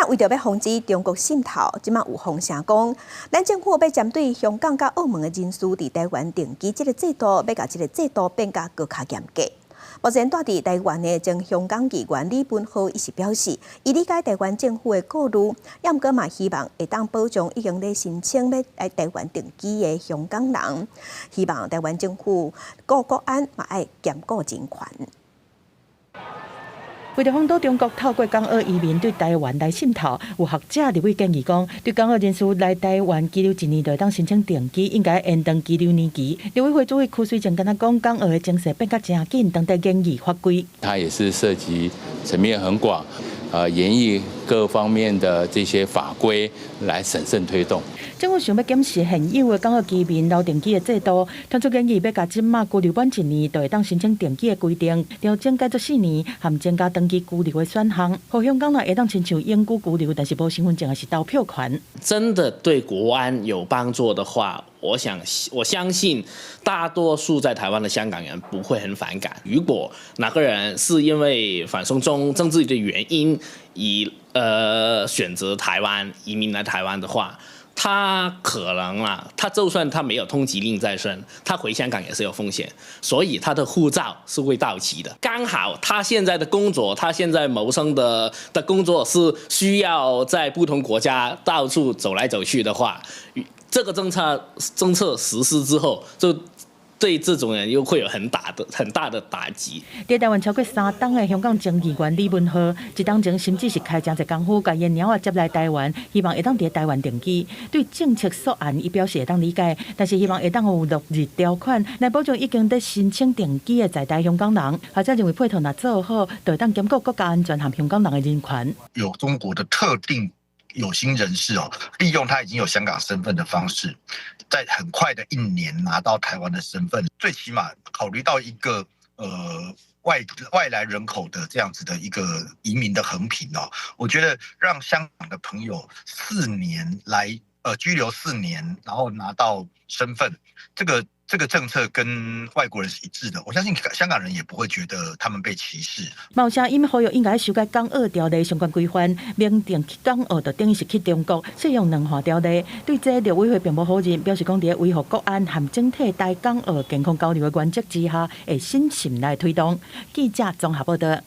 那為著欲防止中國滲透，這馬有風聲講，咱政府欲針對香港佮澳門的人士佇台灣定居這个制度，欲共這个制度變甲閣較嚴格。目前蹛佇台灣的前香港議員李文浩伊是表示，伊理解台灣政府的顧慮，也毋過嘛希望會當保障已經咧申請欲來台灣定居的香港人，希望台灣政府顧國安嘛愛兼顧人權。為著防堵中國透過港澳移民對台灣來滲透，有學者立委建議講，對港澳人士來台灣居留一年就會當申請定居，應該延長居留年期。立委會主委柯水正敢若講，港澳的情勢變甲誠緊，當地研議法規。它也是涉及層面很廣，研議各方面的這些法規來審慎推動。政府想欲檢視現有的港澳居民留定居的制度，提出建議欲共這馬居留滿一年就會當申請定居的規定，調整改做4年，含增加長期居留的選項，予香港人會當親像永久居留，但是無身份證抑是投票權。真的對國安有幫助的話，我想我相信大多數在台灣的香港人不會很反感。如果哪個人是因為反送中政治的原因，以選擇台灣移民來台灣的話，他可能啊，他就算他沒有通緝令在身，他回香港也是有風險，所以他的護照是會到期的。剛好他現在的工作，他現在謀生的工作是需要在不同國家到處走來走去的話，這個政策實施之後，就對這種人又會有很大的打擊。佇台灣超過3冬的香港前議員李文浩，一冬前甚至是開誠濟工夫，共伊的貓仔接來台灣，希望會當佇台灣定居。對政策草案，伊表示會當理解，但是希望會當有落日條款來保障已經佇申請定居的在台香港人，或者認為配套若做好，就會當兼顧國家安全和香港人的人權。有中國的特定有心人士哦，利用他已經有香港身份的方式，在很快的一年拿到台灣的身份，最起碼考慮到一個外來人口的這樣子的一個移民的衡平哦，我覺得讓香港的朋友四年來居留四年，然後拿到身份，這個政策跟外國人是一致的，我相信香港人也不會覺得他們被歧視。嘛有聲音呼籲應該修改港澳條例相關規範，明定去港澳就等於是去中國，適用兩項條例。對這陸委會並無否認，表示講佇維護國安和整體台港澳健康交流的原則之下，會審慎來推動。記者綜合報道。